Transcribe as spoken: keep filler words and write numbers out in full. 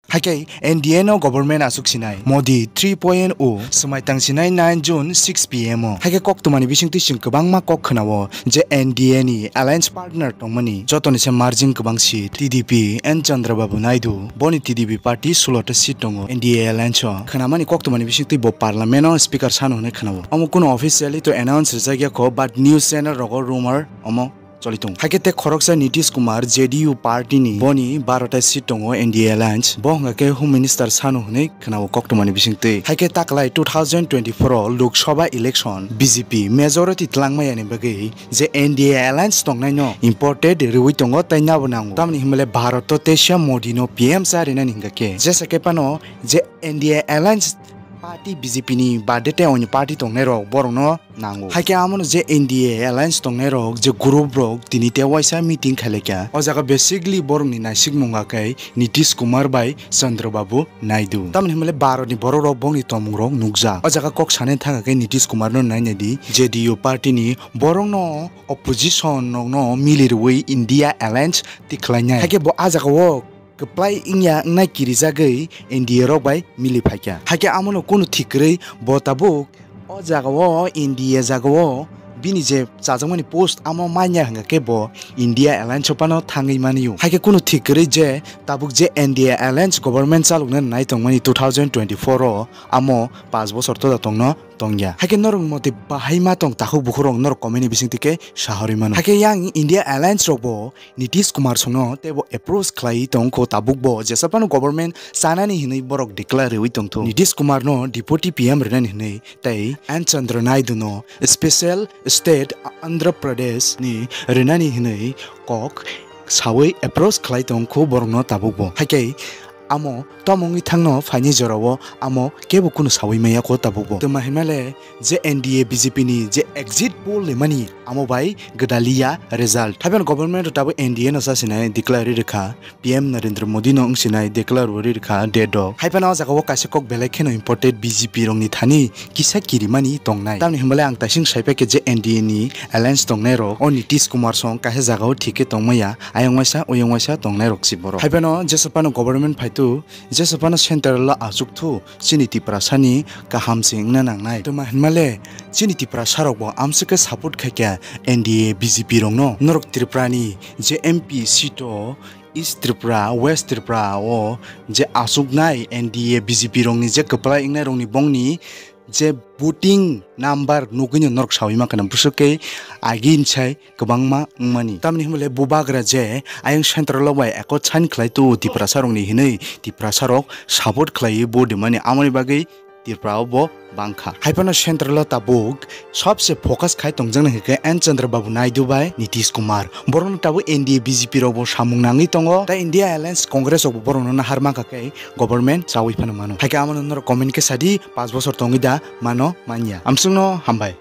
Haikhe N D A no government aswk sinai Modi three point oh swmai tang sinai nine June six P M o. Haikhe koktwmani bisingtwi chwng kwbangma kok khwnao je N D A ni alliance partner tongmani jotoni se margin kwbang seat T D P N Chandrababu Naidu, boni T D P party sulota seat tongo N D A alliance o. Khwnamani koktwmani bisingtwi bo parliament o speaker sano hwnwi khwnao. Omo kuno officially to announce rijak ya kho, but news channel rogo rumor omo choli tongo. Haikhe tei khoroksa Nitish Kumar, J D U party ni, boni barota seat tongo N D A alliance, bo hwnga khe Home Minister sano hwnwi khwnao koktwmani bisingtwi. Haikhe taklai two thousand twenty-four o Lok Sabha election B J P majority twlangmaya ni bagwi je N D A alliance tongnai no important riwi tongo tei nabo nango. Tamni hwnba le Bharat o teisa Modi no P M cha rinani hwnga khe jesa khe phano je N D A alliance party B J P ni bade tei onyo party tongnai rok borok no nango. Haikhe amono je N D A alliance tongnai rok je group rok tini tei waisa meeting khailaikha. O jaga basically borokni naisikmung khe Nitish Kumar bai Chandra Babu Naidu. Tamoni hwnba le Bharat ni borok rok bongni tongmung rok nukjak. O jaga kok sanai thangkha khe Nitish Kumar no nainai di, J D U party ni borok no opposition rok no mili rwui India alliance tikhlainai. Haikhe bo a jaga o kwplai wngya wngnai kirijagwi N D A rok bai mili phaikha. Haikhe amono kunu thik kwrwi bo tabuk o jagao N D A jagao bini je chajakmani post amo manya hwnga khe bo India alliance o phano thangwi manio. Haikhe kunu thik kwrwi je tabuk je N D A alliance government chalokna nai tongmani two thousand twenty-four o amo panch bochor toda tongno tongya. Haikhe norok motwi bahai ma tong takhuk bukhuk rok norok comment ni bisingtwi khe sahorwi mano. Haikhe yang India alliance rok bo Nitish Kumar songno teibo approach khlaiwi tongkho tabukbo jesa phano government chanani hinwi borok declare rwui tongthu. Nitish Kumar no Deputy P M rwnani hinwi tei N Chandra Naidu no Special State Andhra Pradesh ni rwnani hinwi kok sawi approach khlai tongkho borokno tabukbo. Haikhe amo tomongwi thangno phaini jorao amo kebo kunu sawi maya kho tabukbo. Twma hinmale je N D A B J P ni je exit poll rimani amo bai gwdaliya result. Haiphano government o tabuk N D A no chasinai declare rwkha, P M Narendra Modi no wngsinai declare bo rwkha date o. Haiphano o jaga o kaisa kok belai kheno important B J P rokni thani kisa kirimani tongnai. Tamni hwnbale ang taising saiphai khe je N D A ni alliance tongnai rok o Nitish Kumar song kaisa jaga o thik khe tongmaya, ayang waisa oyang waisa tongnai rok si borok. Haiphano jesa phano government phaitu jesa phano central o achuk thu chini Tiprasa ni kaham se wngna nangnai. Twma hinmale chini Tiprasa rok bo amswk khe support khaikha N D A B J P rokno. Norok Tripura ni je M P seat o East Tripura, West Tripura o je achuknai N D A B J P rokni je kwplai wngnai rokni bongni je voting number nugwino norok sawi mankha na bwswk khe agini sai kwbangma wngmani. Tamni hwnbale bubagra je ayang central o bai ekot sign khlai tu Tiprasa rokni hinwi Tiprasa rok support khlaiwi vote rimani amoni bagwi Tripura o bo bangkha. Haiphano central o tabuk sobse focus khai tongjaknai hwnkhe N Chandra Babu Naidu bai Nitish Kumar. Borokno tabuk N D A B J P rok bo samung nangwi tongo. Tei India Alliance Congress rok bo borokno nahar mankha khe government chawi phano mano. Haikhe amono norok comment khe sadi, panch bochor tongwi da mano manya. Amswkno hambai.